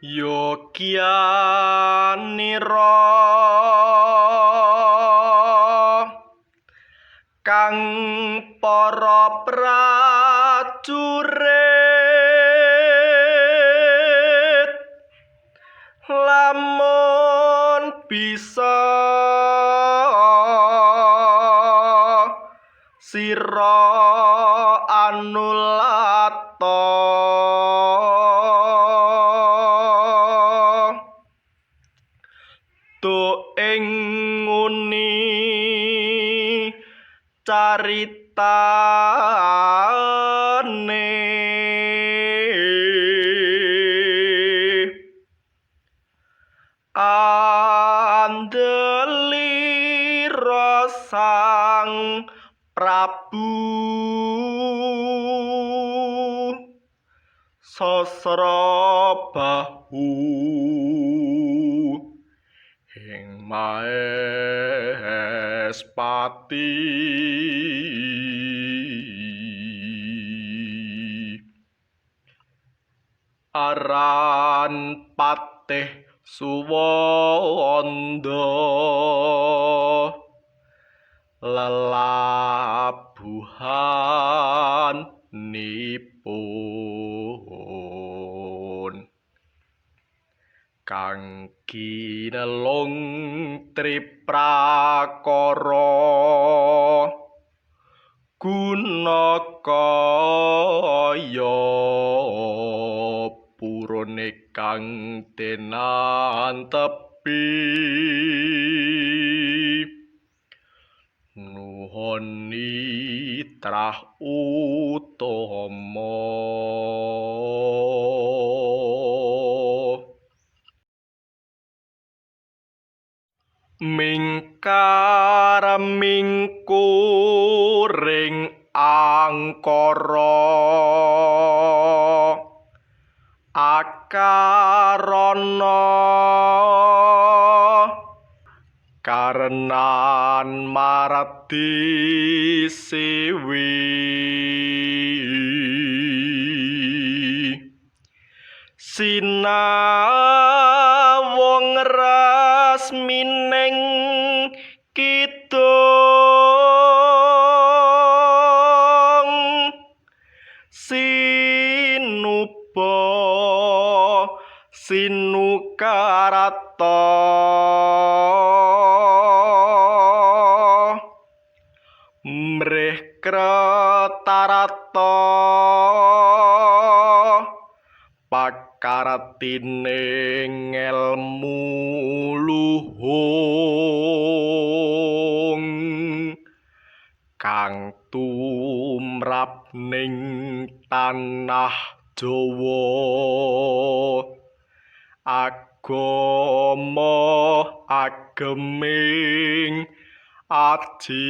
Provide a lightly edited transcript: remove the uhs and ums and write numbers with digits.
Yogyanira kang para prajurit lamun bisa sira anulata tu ing nguni caritane andelira Sang Prabu Sasrabahu ing Maespati aran patih Suwanda lelabuhanipun kang kinelung triprakara guna kaya purune kang tinantepi nuhoni trah utama. Mingkar mingkuring angkara akarana karenan mardi siwi sinawung rasmining kidung sinuba sinukarata mrih kretarata pakartine ngelmu luhung kang tumrap ning tanah Jawa agama ageming aji.